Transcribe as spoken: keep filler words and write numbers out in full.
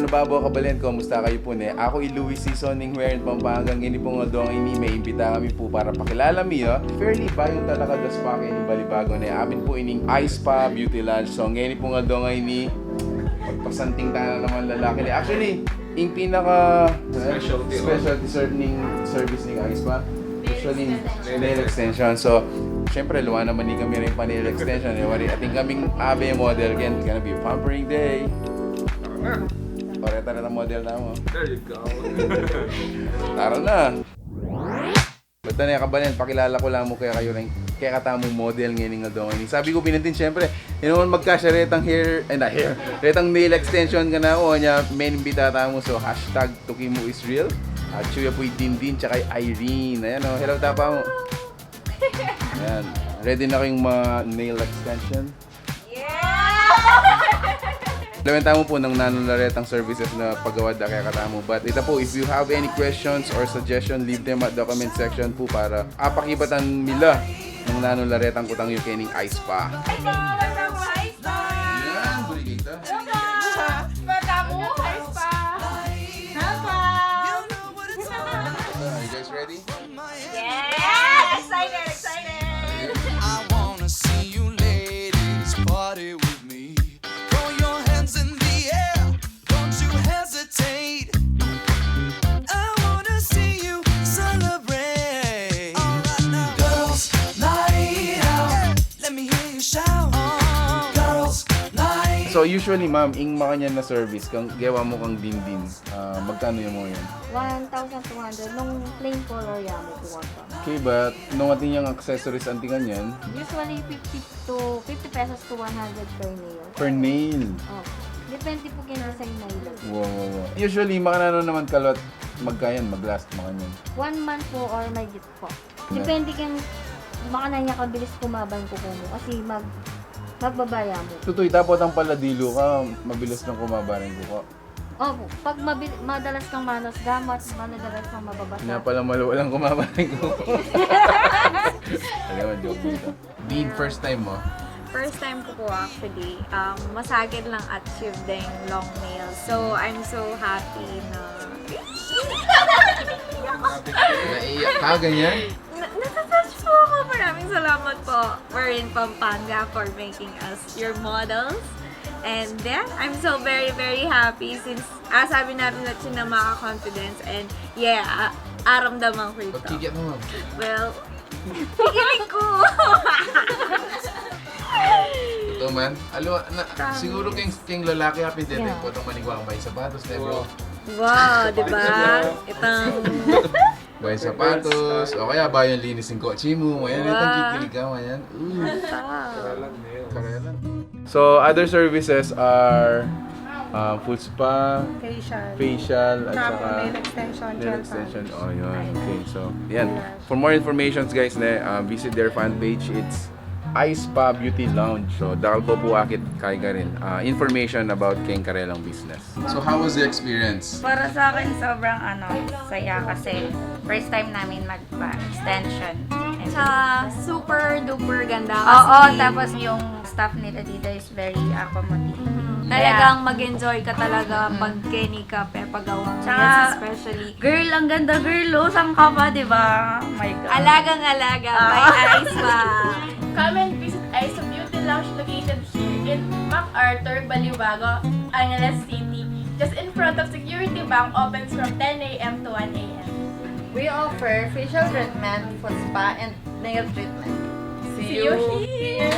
Ano ba, kabalen, kumusta kayu pu ne? Aku i Louis Sison ning Huerin, Pampanga. Ngeni pung aldo ngeni, meimbita kami pu para pakilala mi, ah. Fairly bayu talaga das pa keni balibago ne. Amin pu ining Ice Pa Beauty Lounge. So, ngeni pung aldo ngeni, magpasanting tana naman lalaki ne. Actually, ing pinaka specialty, oh, specialty serve ning service ning Ice Pa. Usually, nail extension. So, syempre, luwa naman ni kami rin pa nail extension. Eh, wari, atin kaming abe model, again, it's gonna be a pampering day. Tara na. Pare-pare na model na mo. There you go. Tara na. Basta ne, kabalen, pakilala ku la mu kekayu ring kekatamung model ngening aldo ngeni. Sabi ku, Binantin, syempre, inu man magkasya retang hair, ay, na hair, retang nail extension kanaku, nya, meimbita tamu, so, hashtag tuki mu is real. At siya pu i Dindin, tsaka i Irene. Ayan, oh, hello, tapa mu. Ayan. Ready na kayung ma-nail extension? Yeah! Lawen tamu pu nung nanung la retang services na pagawa da kekatamu. But ita pu, if you have any questions or suggestion, leave them at the comment section pu para apakibatan mi la nung nanung la retang kutang yu kening Ice Pa. Ay, mga katamu, Ice Pa! Yan, buri kita. Hello, mga katamu, Ice Pa! Welcome! Are you guys ready? Yes! Excited, excited! I wanna see you ladies party with me. Throw your hands in the air. Don't you hesitate. I wanna see you celebrate. All right now. Girls night out. Let me hear you shout. Girls night. So, usually, ma'am, ing makanyan na service, kang gewa mu kang Dindin, ah, magkanu ya mu yan? One thousand two hundred nung plain color ya mu, two one five. Okay, but nung atin yang accessories, anti nganyan? Usually, fifty to fifty pesos to one hundred per nail. Per nail? Oh. Depende pu keng design na ila. Wow, wow, wow. Usually, makananu naman kalwat magkayan, mag-last makanyan? One month pu or mahigit pu. Depende keng makananu ya kabilis kumaba ing kuku mu. Kasi mag-, magbaba ya mu. Tutu, ita pu, tang pala dilu ka, mabilis nang kumaba ring kuku. Opo, pag mabil-, madalas kang manos gamot, madalas kang mababasa. Kaya pala maluwal ang kumaba ring kuku. Alam mo, joke mo ito. Di first time mo? First time ku pu, actually. Um, masagad lang achieve deng long nails. So, I'm so happy na Naiiyak ka, ganyan? Na-, natatouch po ako. Maraming salamat po, Marin Pampanga, for making us your models. And yeah, I'm so very, very happy since, ah, sabi natin na chinamaka confidence. And yeah, ah, aramdaman ko ito. Pagkikit mo. Well, kikilig ko. Totoo man. Alo, na, siguro keng, keng lalaki, ah, pwede rin po itong manigwa kang may sapatos, di ba? Wow, di ba? Itang Bay sapatos, o kaya bay linis ing kotse mu, mayan, itang kikilig ka, mayan. Ooh. Karelan. So, other services are, uh, full spa, facial, facial, at saka nail extension, nail extension. O, yun. Okay, so, yan. For more informations, guys, ne, uh, visit their fan page. It's Ice Pa Beauty Lounge. So, dakal pu pu akit kayari, uh, information about keng karelang business. So, how was the experience? Para sa akin, sobrang, ano, saya kasi first time namin magpa-extension. Tsaka super duper ganda kasi. Oo, tapos yung staff nila dito is very accommodating. Mm. Kaya talagang mag-enjoy ka talaga pag keni ka pepagawa. Tsaka, yes, especially girl, ang ganda, girl, oh, saan ka pa, di ba? Oh my God. Alagang-alaga, by Ice Pa. Come and visit Ice Beauty Lounge located here in MacArthur, Balibago, Angeles City, just in front of Security Bank, opens from ten a m to one a m. We offer facial treatment, foot spa, and nail treatment. See you here!